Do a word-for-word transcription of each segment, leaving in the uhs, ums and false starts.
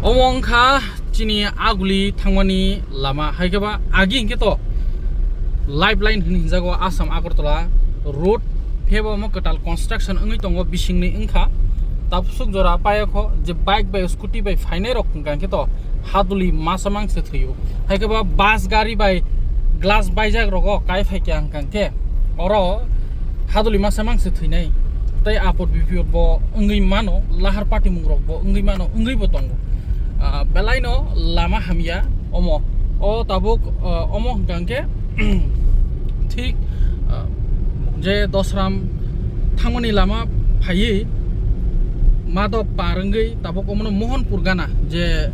Omo wngkha chini Aguli thangmani lama, hai khe ba agi hwnkhe to Lifeline hwnwi hwnjago Assam Agartala road, phiya ba omo kwtal construction wngwi tongo, bisingni wngkha. Tabsuk jora payakho je bike bai scooty bai phainai rok hwnkha hwnkhe to haduli masa mangse thwio, hai khe ba bus gari bai glass baijak rogo kai phai khe hwnkha hwnkhe oro haduli masa mangse thwinai, tei apot bipot bo wngwi mano, lahar patimung rok bo wngwi mano, wngwi bo tongo. Ah, belai no lama hamya omo. O tabuk, ah, omo hwnkha hwnkhe thik, ah, je Dosram thangmani lama phaiwi Madhop par wngwi tabuk omono Mohanpur gana je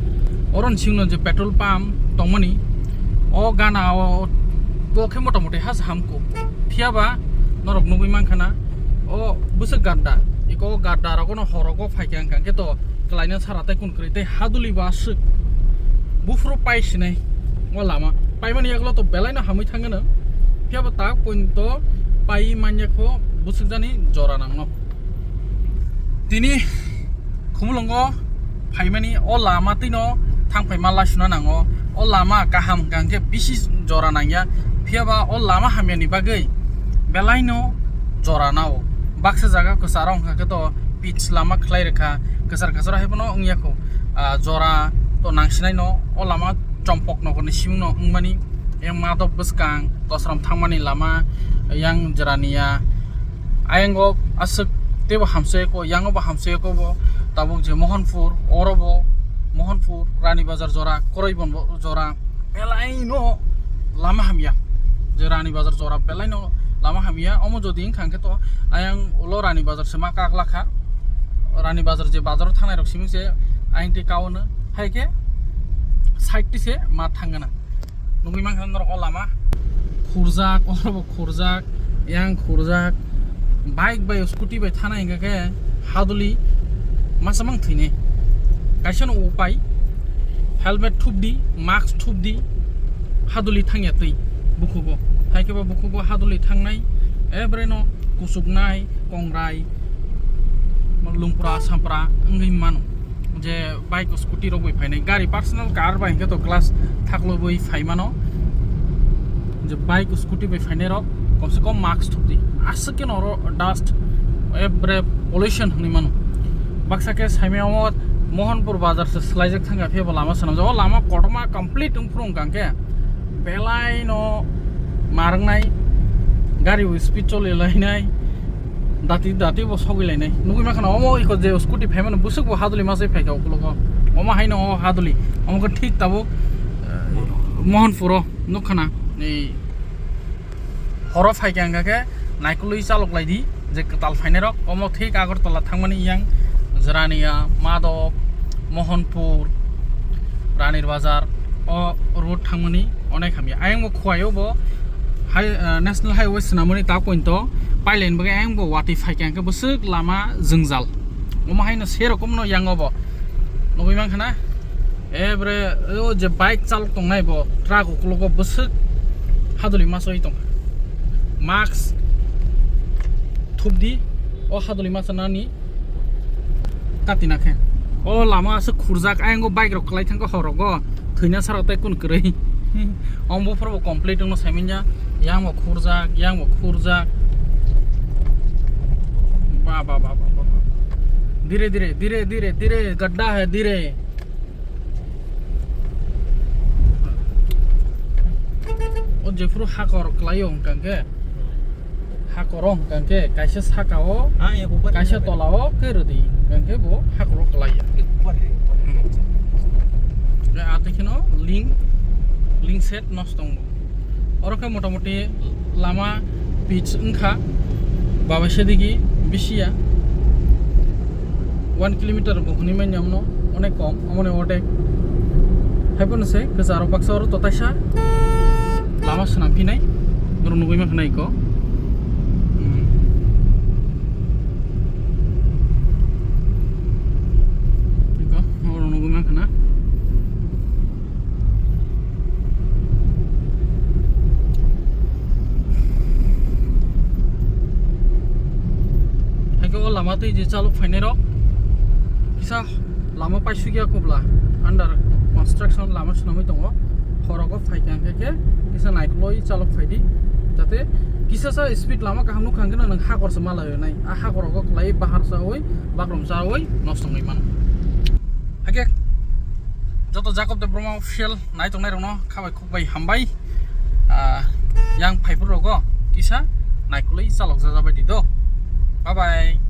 oron singno je petrol pump tongmani, o gana o bo khe motamoti ha se hamkuk. Phiya ba norok nugwi mankha na, o bwswk gadda, iko gadda rogono horogo phaikha hwnkha hwnkhe to kwlaina sara tei kun kwrwi tei haduli bo aswk buphuru pai sinai o lama. Paimani yagulo to belaino hamwi thangano, phiya bo tak pointo pai manya kho bwswk jani jora nangno. Tini Khumulwngo phaimani o lama twino thang phaima laisuna nango. O lama kaham hwnkha hwnkhe bisi jora nangya, phiya ba o lama hamyani bagwi belaino jora nao. Baksa jaga kwcharo hwnkha khe to pitch lama khlai rwkha, kwchar kwcharo hai phano wngya kho. Ah, jora to nangsinai no o lama Chompok nogorni simingno wngmani, yang Madhop bwskang, Dosram thangmani lama, yang Jerania. Ayango aswk teibo hamsayako, yango bo hamsayako bo, tabuk je Mohanpur, oro bo Mohanpur, Rani Bazar jora, Koraibon bo jora, belaino lama hamya. Je Rani Bazar jora belaino lama hamya, omo jodi wngkha hwnkhe to ayang ulo Rani Bazar se ma kaglakha. Rani Bazar je bazaro thangnai rok siming se ayang tei kaono. Hai khe side ti se ma thangana. Nugwi mankha norok o lama khurjak, oro bo khurjak, yang khurjak. Bike bai scooty bai thana hingkha khe haduli masa mang thwini. Kaisa no upai, helmet thupdi, mask thupdi, haduli thangya twi bukhugo. Hai khe bo bukhugo haduli thangnai, ebreno kuchuknai, kongrai, lungpra sampra wngwi mano. Je bike scooty rok bai phainai, gari personal car bai hwnkhe to glass thaklobwi phai mano. Je bike scooty bai phainai rok komse kom mask thupdi, aswk khe noro dust ebre pollution hwnwi mano. Baksa khe saimaya o Mohanpur bazar se swlaijak thangkha, phiya bo lama swnamjak, o lama kotorma complete wngphuru hwnkha hwnkhe belai no marwngnai, gari bo speed choli lainai, dati dati bo sogwi lainai. Nugwi mankha na omo iko je scooty phaimano bwswk bo haduli masai phaikha ukologo. Omo haino o haduli. Omo khe thik tabuk, eh, Mohanpuro nukha na. Ei horo phaikha hwnkha khe naikolwi chalok lai di je kwtal phainai rok. Omo thik Agartala thangmani yang Jerania, Madhop, Mohanpur, Ranir Bazar o road thangmani onek hamya. Ayang bo Khowai o bo hai, eh, national highway swnamani ta pointo pipeline bagwi ayang bo watwi phaikha hwnkhe bwswk lama jwngjal. Omo haino serokomno yang o bo nugwi mankha na. Ebre o je bike chalok tongnai bo truck ukologo bwswk haduli masoi tongkha. Mask thupdi o haduli masa nani. Katina khe o lama aswk khurjak, ayang o bike rok kwlai thangkha horogo, thwina sara tei kun kwrwi. Omo buphuru bo complete wngno saimanya, yang bo khurjak, yang bo khurjak. Ba, ba, ba. Dire, dire, dire, dire, dire, gadda hai, dire. O jephuru hakor kwlaio hwnkha khe, hakoro hwnkha khe kaisa sakao, ah, ya, upar kaisa ya, tolao khe rwdi, hwnkha khe bo hakoro kwlaiya. Upar ya, upar ya. Hmm. Tei atwi kheno link, link set nosto wngo. Oro khe motamoti lama pitch wngkha, babaisa digi bisiya one kilometer bo hwnwi manya mano, onek kom, omoni ordek. Hai phano se kwcharo baksa oro totaisa lama swnam phinai, norok nugwi mankha na iko. Hmm. Iko, norok nugwi mankha na. Haikhe o lama twi je chalok phainai rok kisa Lama paisukya kubla, under construction lama swnamwi tongo. Horogo phaikha hwnkhe khe kisa naikolwi chalok phaidi, jate kisa sa speed lama kaham nukha hwnkhe nwng hakor se malaio nai. A hakorogo kwlai bahar chawi, bakrom chawi nosto wngwi mano. Hakhe joto Jacob Debbarma official nai tongnai rokno khabai khukbai hambai. Ah, yang phaiphuru rogo kisa naikolwi chalok jajabai di do. Bye bye.